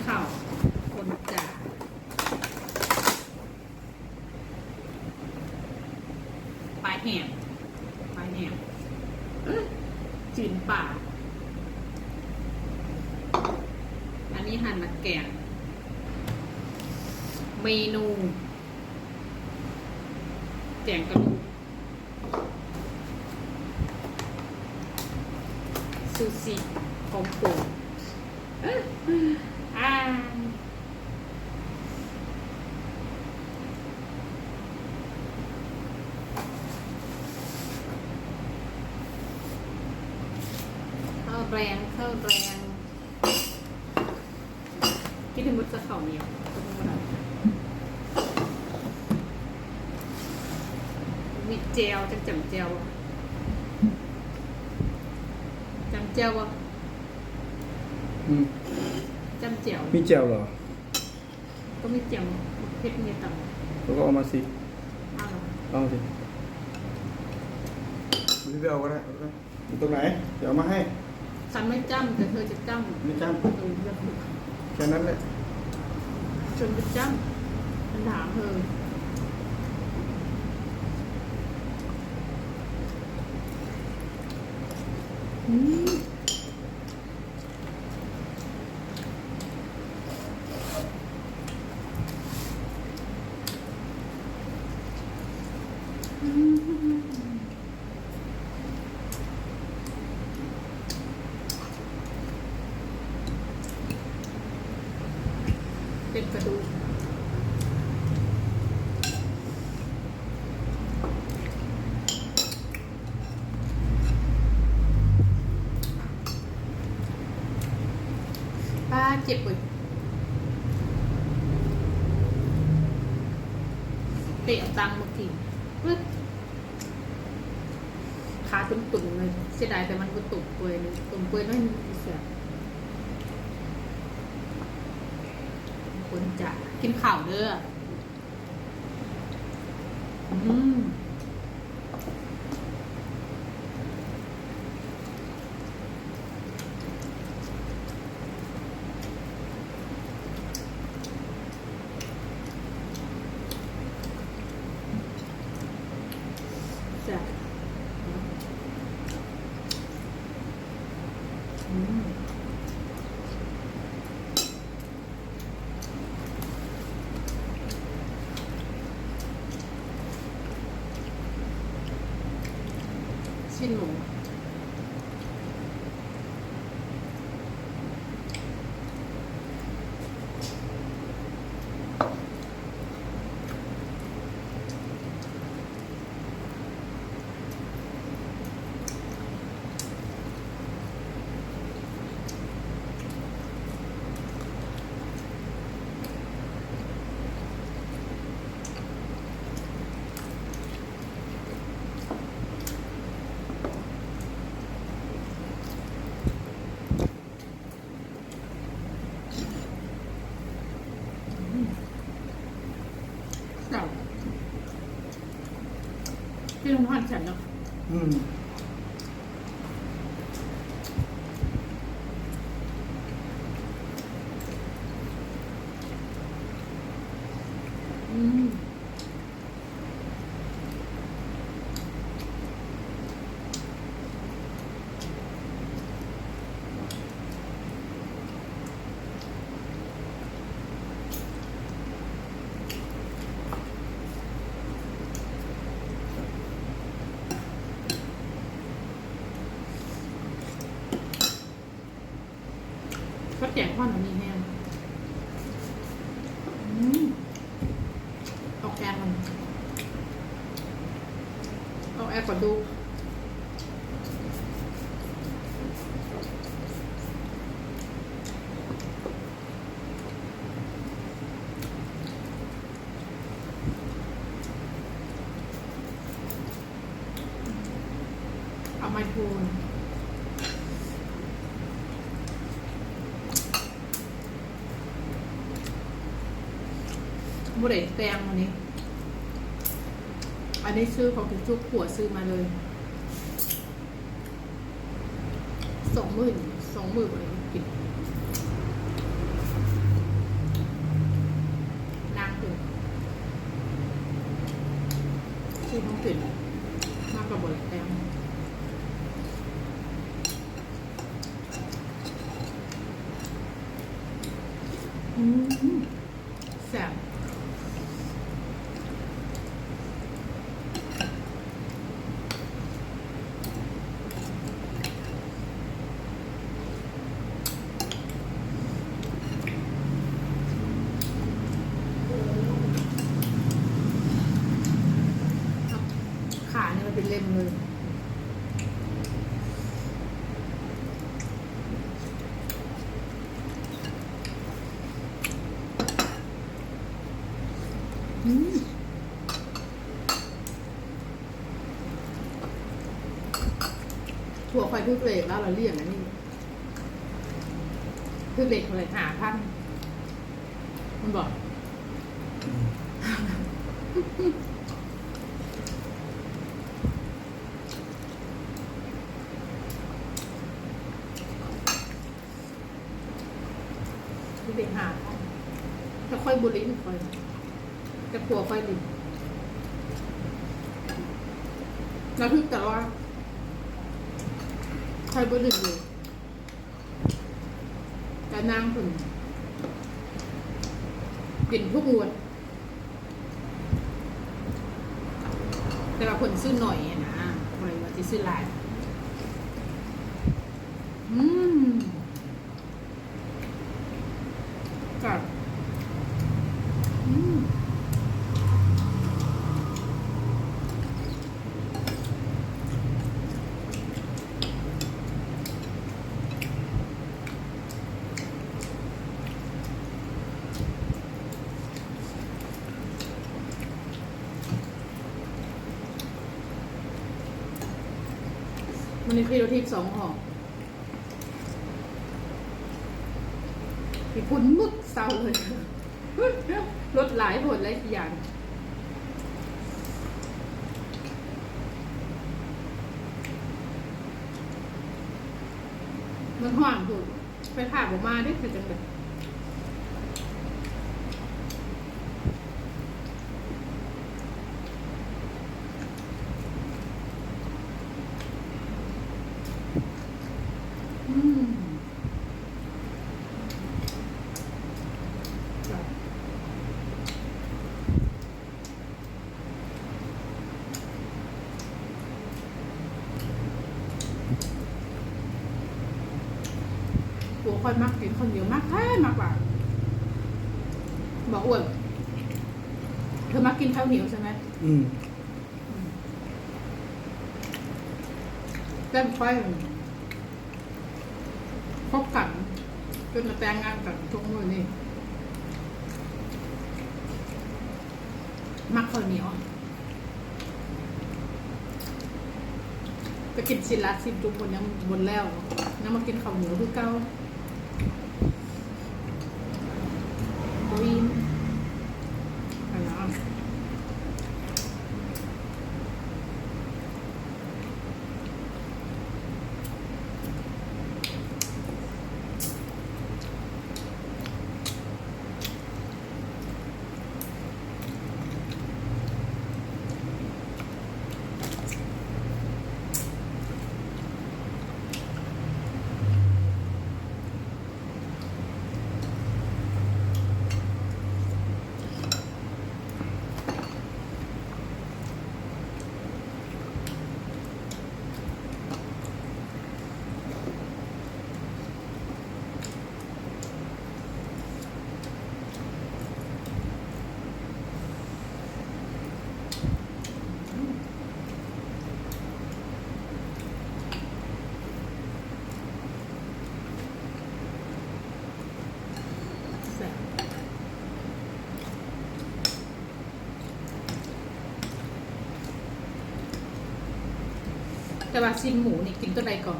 ເຂົ້າຄົນຈາ ປາແຫ້ງ ປາແຫ້ງ ເອີ ຈີນປາ. ອັນນີ້ຫັ້ນນະ ແກງ ເມນູແກງກະດູກ ຊູຊິຂອງໂປດ ອາ ເຂົ້າແລງ ເຂົ້າແລງ. ກິນໃຫ້ໝົດຊະເຂົ້າໜຽວ ມີແຈ່ວ ຈັ່ງຈ້ຳແຈ່ວ ຈ້ຳແຈ່ວບໍ່? ອືມ ຈ້ຳແຈ່ວ ມີແຈ່ວເຫຼືອ? ກໍມີແຈ່ວ ເຜັດມີຕຳ ແລ້ວກໍເອົາມາຊິ ເອົາເອົາຊິ ບໍ່ໄດ້ເອົາກໍໄດ້ ເອົາກໍໄດ້. ຢູ່ຕົງໄຫນ? ດຽວເອົາມາໃຫ້. ສັນໄມ່ຈ້ຳ ແຕ່ເທີຈະຈ້ຳ. ໄມ່ຈ້ຳ. ເອີ ແຄ່ນັ້ນແຫຼະ. ຊົນໄປຈ້ຳ ມັນຖາມເທີ. ອືມ. ເປັນກະດູກ ປາດ ເຈັບເວີຍ ເຕະຕັງເມື່ອກີ້ ປຶບ ຂາຕຶງໆເລີຍ. ເສຍດາຍແຕ່ມັນບໍ່ຕົງເປື່ອຍເລີຍ ຕົງເປື່ອຍໜ້ອຍໜຶ່ງຊິແຊບ. ຄົນຈະກິນເຂົ້າເດີ. ອືມ ແຊບ ອືມ. ຊີ້ນໝູ ແຊບ ກິນຮ້ອນໆແຊບເນາະ. ອືມ ອືມ. ເຂົ້າແກງຮ້ອນມັນມີແຮງ. ອືມ ເຂົ້າແກງມັນ ເຂົ້າແອປະດູກ. ເອົາມາໂທນ ບໍ່ໄດ້ແຕ່ງມື້ນີ້ ອັນນີ້ຊື້ຂອງກິນສຸກ ຜົວຊື້ມາເລີຍ. ສອງມື້ ສອງມື້ບໍ່ໄດ້ກິນ. ເປັນ ມັນກໍບໍ່ໄດ້ແຕ່ງ ອືມ ແຊບ. ຂານີ້ມັນເປັນເຫຼັ້ມເລີຍ. ອືມ ຜົວຂ້ອຍຖືກເລກ ລາວລະລ້ຽງອັນນີ້ ຖືກເລກເທົ່າໃດ ຫ້າພັນ ແມ່ນບໍ່? ອືມ ຖືກເລກຫ້າພັນ ແຕ່ຂ້ອຍບໍ່ຫຼິ້ນ ຂ້ອຍ ແຕ່ຜົວຂ້ອຍຫຼິ້ນ ລາວຖືກຕະຫຼອດ ຂ້ອຍບໍ່ຫຼິ້ນເລີຍ. ແຕ່ນາງເພິ່ນເປັນທຸກງວດ ແຕ່ວ່າເພິ່ນຊື້ໜ້ອຍຫັ້ນນະ ບໍ່ໄດ້ວ່າຊິຊື້ຫຼາຍ. ອືມ ແຊບ ອືມ. ມື້ນີ້ຂີ່ລົດຖີບສອງຫ້ອງ ຂີ້ຝຸ່ນມຶກເຊົາເລີຍ ລົດຫຼາຍໂພດ ຫຼາຍຢ່າງ ມັນຮ້ອນໂພດ ໄຟຟ້າບໍ່ມາເດ້ ເຮັດຈັ່ງໃດ? ອືມ ຜົວຂ້ອຍມັກກິນເຂົ້າໜຽວ ມັກແທ້ ມັກວ່າ ບໍ່ອ້ວນ ເທືອມັກກິນເຂົ້າໜຽວໃຊ່ໄໝ? ອືມ ແຕ່ຂ້ອຍ ຄົບກັນຈົນມາແຕ່ງງານກັນທຸກມື້ນີ້ ມັກເຂົ້າໜຽວ ໄປກິນຊີ້ນລາດຊີ້ນຈຸ່ມ ບໍ່ຍັງບໍ່ແລ້ວ ຍັງມາກິນເຂົ້າໜຽວຄືເກົ່າ ບໍ່ອີ່ມ ອັນນັ້ນ. ແຊບ ແຕ່ວ່າຊີ້ນໝູນີ້ກິນຕົວໃດກ່ອນ?